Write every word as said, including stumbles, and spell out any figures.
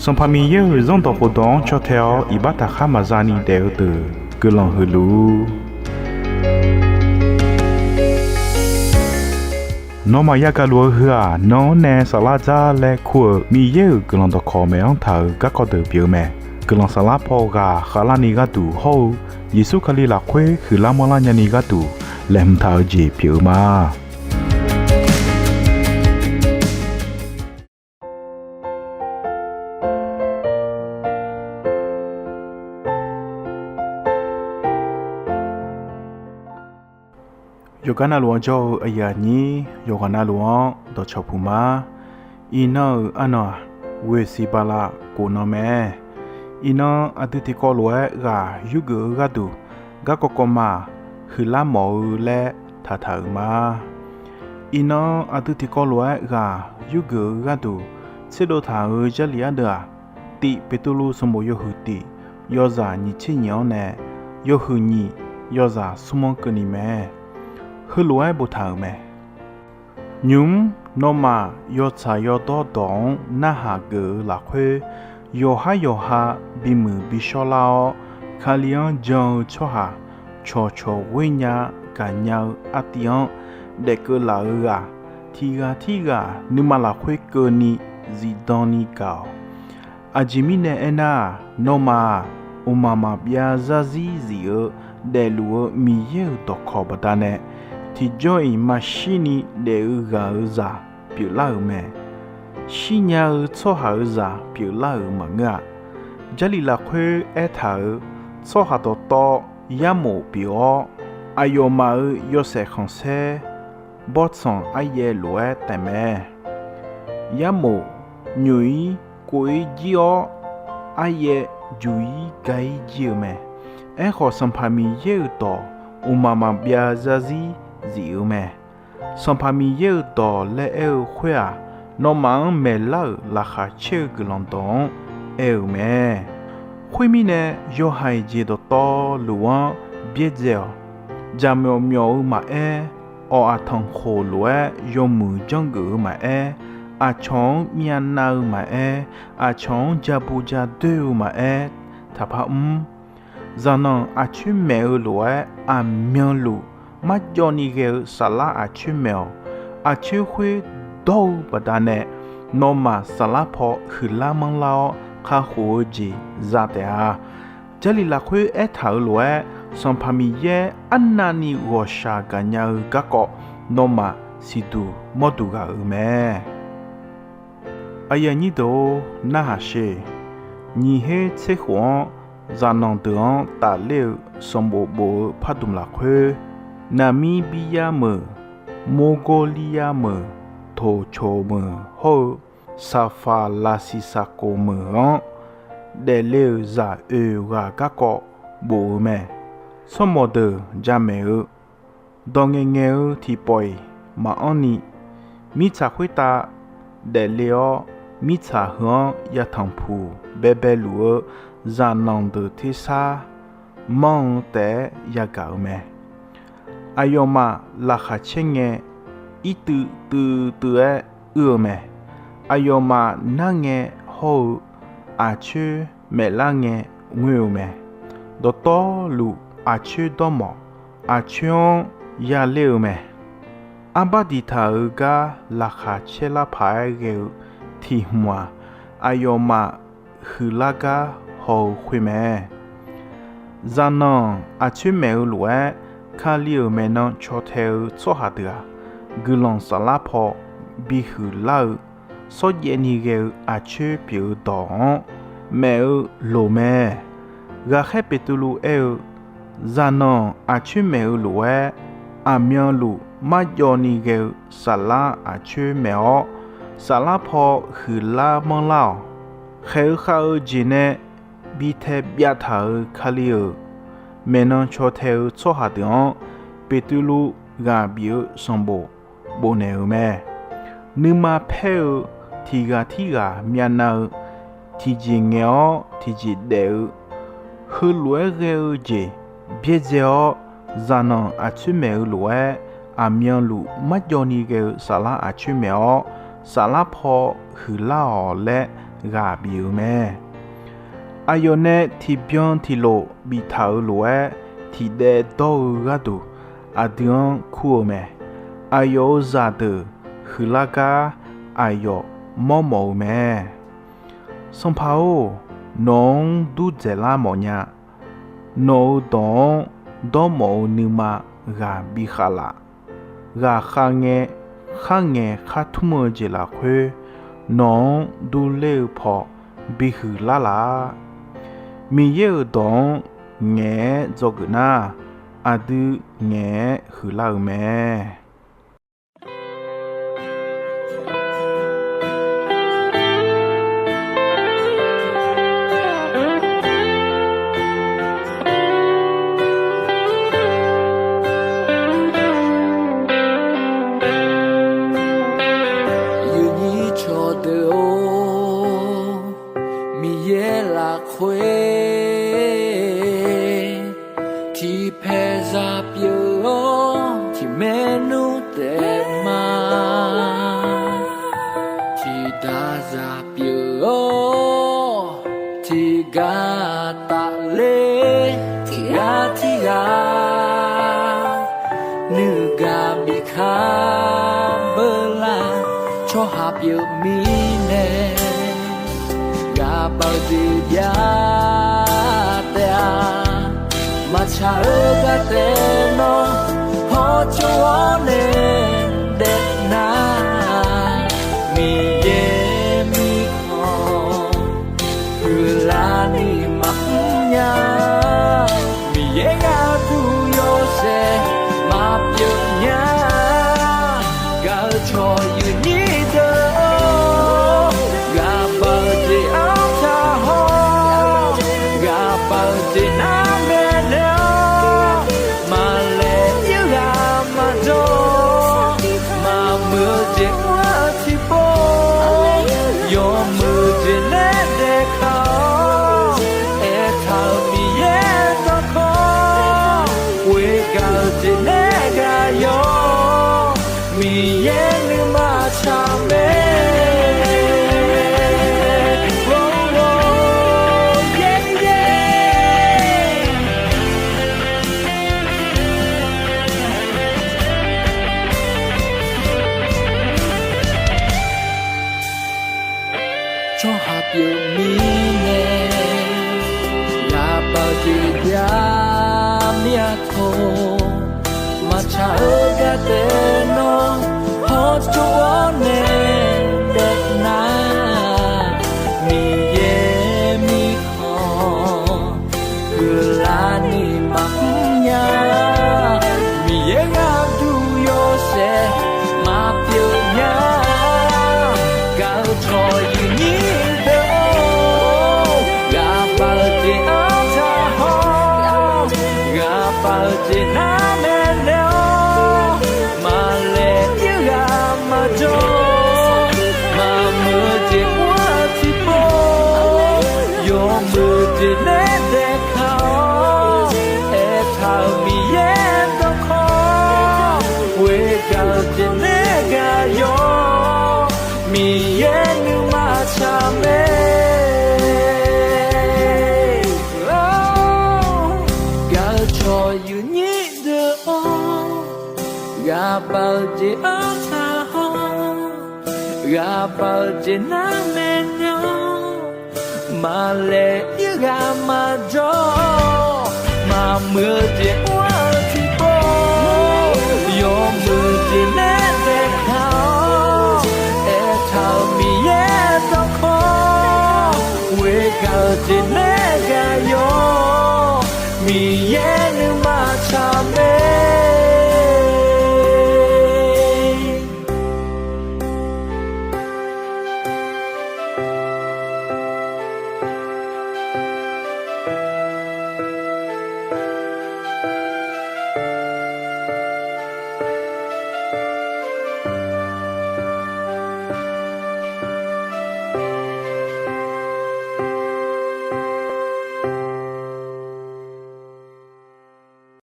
Sanqpaq Miqyaer-euq Zanrdawq khofdawq-anr caw tae-awr iqbax taqkhar maqza ni daef-eu deuq guiqlanq huiq luf-ur. Nawmaf yagaq luf-eu heu-aq, nan-anr nae saflar dzar laer kur-euq Miqyaer-euq guiqlanq dawqkawq maeq-anr taq-euq garkawv deuq pyeuf-eu mae. Guiqlanq saflar paw ghaq khavlarni gharduq hawr-eu Yeqsur Kali lafkhoer huiqlar manrlar nyani gharduq laeqhmq taq-eu jeq pyeuf-eu ma. Yawqgar navluf-anr jawr-eu aqyuif aqnyir yawqghaq navluf-anr dawqcawq puq ma. Iqnan-euq arnan-aq, ghoeq siq bala kof nan mae. Iqnan aqdui tiqkawv lof-aer ghaq yurgeuf-eu gharduq garkawv kawv ma huiqlar mawf-eu laer taqtaq-euq ma. Iqnan aqdui tiqkawv lof-aer ghaq yurgeuf-eu gharduq tserdov taq-euq Jarlif ardeuv-aq, Tif Beqtuvluv sanqbof yawhuiq tif yawzaq nyiq tser nyiq-anr nae yawhuiq nyiq yawzaq smr-anr keuvni mae. Heulof-aer boftaq-euq mae. Nymq-mr nawmaf yawtsaq yawdawr dawq-anr narhaq geuf-eu lafkhoer, yawqhar yawqha bimuiq bishawr lar-awr, Kali-anr jan-eu tsawrhaq cawqcawq ghoer nya gaqnya-eu artiv-anr daefkeuv laf-eu ghaq, tiq ghaq tirghaq nuima lafkhoer keuvni zifdan ni gaq-awq. Aqjeq mirnae aernar-aq, nawmaf-aq, mqmaq maqbyav zarzir zif-eu daefluf-eu Miqyaer-euq dawqkawq baqdanae, tiqjawr-iq maqshirni daef-eu ghaq-eu zaq pyeuflar-euq mae. Shirnya-eu tsawrhaq-eu zaq pyeuflar-euq maqngeur-a. Jarlif lafkhoer aertaq-euq tsawrhaq dawqtawv yarmof pyeuf-awr, aqyawfmaf-euq yawshaef khanqsaer bawrtsanq aryaev lof-aer taef mae. Yarmof nyoq-ir kov-ir jir-awr, aryaev juq-ir ga-ir jir-eu mae. Aerkhawf, Sanqpaq Miqyaer-euq dawq mqmaq maqbyav zarzir zif-eu mae. Sanqpaq Miqyaer-euq dawq laer aer-eu khoer-aq, nawmaf-anr maeqlar-euq laqkhaq caer-eu guiqlanq dawq-anr aer-euq mae. Khoermirnae, yawhaiq jeq dawqtawvluf-anr byaerdzae-awq. Jaqmyawf myawf-eu maqaer, awq aqtanqkhof lof-aer yawmuiq janrgeuf-eu maqaer, aqcawq-anr myavnav-eu maqaer, aqcawq-anr ja bu ja doer-eu maqaer, taqpar mr. Zaqnanq aqcoer maeq-eu lof-aer aqmyanluf marjawv ni ghae-eu saflar aqcoer maeq-awq. Aqcoer khoer dawr-eu baqdanae, nawmaf saflar paw huiqlar manrlar-awr kakhof-eu jeq za taef-a. Jarlif lafkhoer aertaq-euq lof-aer, Sanqpaq Miqyaer arnavni ghawqshaq gaqnya-eu garkawv nawmaf siqduq mawrduq ghaq-euq mae. Aqyuif aqnyir deuq-or, narhaq sher. Nyiq her tser khof-anr zaqnanq deuq-anr tafler-eu sanqbof bof-eu pardmq lafkhoer, Naqmirbiryav meuq, Mawrgawrliryav meuq, Toqcoq meuq hawr-eu Saqfaq laqsiq saqkoq meuq-anr daefle-euq zaq oeq ghaq garkawv bof-eu mae. Tsawrmawq deuq jamaeq-eu dawq ngaeqngaeq-eu tiqpawf-iq maqanr ni, mirtsaq khoertav daefle-awr, mirtsaq heu-anr yatanq puq baebae luf-eu zaqnanq deuq tersar manr-eu taef-aer yagaq-euq mae. Aqyawfmaf laqkhaq caer ngae, irtuiv tuiv tuiv-aer uir-eu mae. Aqyawfmaf narngae hawr-eu aqcoer maeflar ngae ngoer-eu mae. Dawqtawvluf aqcoer dawrmawf, aqcoer-anr yaler-eu mae. Arbar diqtaq-euq gar laqkhaq caer lar paq-aer ghae-eu tiq hmq-aq, aqyawfmaf huiqlar gar haw-eu khoer mae. Zaqnanq aqcoer maeq-eu lof-aer, Kali-euq maeqnan caw tae-eu tsawrhaq deuq-aq, guiqlanq saflar paw bihuiq lar-eu, shawrjaev ni ghae-eu aqcoer pyeuf-eu dawq-anr maeq-eu loq mae. Ghaqkhaer Beqtuvluv aer-eu, zaqnanq aqcoer maeq-eu lof-aer, aqmyanluf marjawv ni ghae-eu saflar aqcoer maeq-awr, saflar paw huiqlar manrlar-awq. Khaeq-eu khav-eu jeq nae bi tae byav taq-euq Kali-euq maeqnan caw tae-eu tsawrhaq deuq-anr, Beqtuvluv ghaq bif-eu sanqbof bofnaeq-euq mae. Nuima paer-eu tiq ghaq tirghaq myavnav-eu, tiqjeq ngaeq-awr tiqjeq daef-eu, heulof-aer ghae-eu jeq byaerdzae-awr, zaqnanq aqcoer maeq-eu lof-aer, aqmyanluf marjawv ni ghae-eu saflar aqcoer maeq-awr, saflar paw huiqlar-awq laer ghaq bif-euq mae. Aqyawf nae tiqbyan tiqlof biftaq-euq lof-aer, tiqdaev dawr-eu gharduq aqdui-anr kur-eu mae. Aqyawf-euq zaqdeuq huiqlar gar aqyawf mawrmawf-eu mae. Sanqpaq-or, nawq-anr dur dzaeqlar mawfnya. Nawq-euq dawq-anr dawrmawf-eu nuima ghaq bikhav laf. Ghaqkhav ngae, khar ngaeq khar tmr-eu jeq lafkhoer, nawq-anr durler-eu paw bihuiq lar laf-a. Miqyaer-euq dawq-anr ngaeq-aer dzawgeuf nar, aqdui ngaeq-aer huiqlar-euq mae. Yawnyir cawqdeuq-or, Miqyaer lafkhoer tiqpaeq zaq pyeuf-awr, tiqmaernmr taef ma. Tiqdaq zaq pyeuf-awr, tiqgar tafler, tiqghaq tiqghaq nuigaq bifkar beular, tsawrhaq pyeuf mirnae, ghaqbav-eu jeq jav taef-a. Maqtsaq-eu gar taef nawr hawtsov-awr nae daef nar, Miqyaer mirkhanq huiqlar ni maqmr nya. Miqyaer gharduq yawshaef maqpyeuf nya. Gaq-eu cawq yawnyir deuq-or, ghaqbav-eu jeq artaq haw, ghaqbav-eu jeq nar maeqnaeq-awr, maqlaeq ir ghaq maqjawr, maqmuiq-eu jeq mr-eu tiqpov, yawmuiq jeq nae daeqkaq-awr, aertaq-euq Miqyaer dawrkawv, ghoegaq-eu jeq nae gaq yawr, Miqyaer nuima tsaq mae. Tsawrhaq pyeuf mirnae, ghaqbav-eu jeq jav mir-a tawq. Maqtsaq-eu gar taef nawr hawtsov-awr nae daef nar, Miqyaer mirkhanq huiqlar ni maqmr nya. Miqyaer gharduq yawshaef maqpyeuf nya. Gaq-eu cawq yawnyir deuq-or, ghaqbav-eu jeq artaq haw, ghaqbav-eu jeq nar maeqnaeq-awr, maqlaeq ir ghaq maqjawr, maqmuiq-eu jeq mr-eu tiqpov, yawmuiq jeq nae daeqkaq-awr, aertaq-euq Miqyaer dawrkawv, ghoegaq-eu jeq nae gaq yawr, Miqyaer nuima tsaq mae. Gaq-eu cawq yawnyir deuq-or, ghaqbav-eu jeq artaq haw, ghaqbav-eu jeq nar maeqnaeq-awr, maqlaeq ir ghaq maqjawr, maqmuiq-eu jeq mr-eu tiqpov, yawmuiq jeq nae daeqkaq-awr, aertaq-euq Miqyaer dawrkawv, ghoegaq-eu jeq nae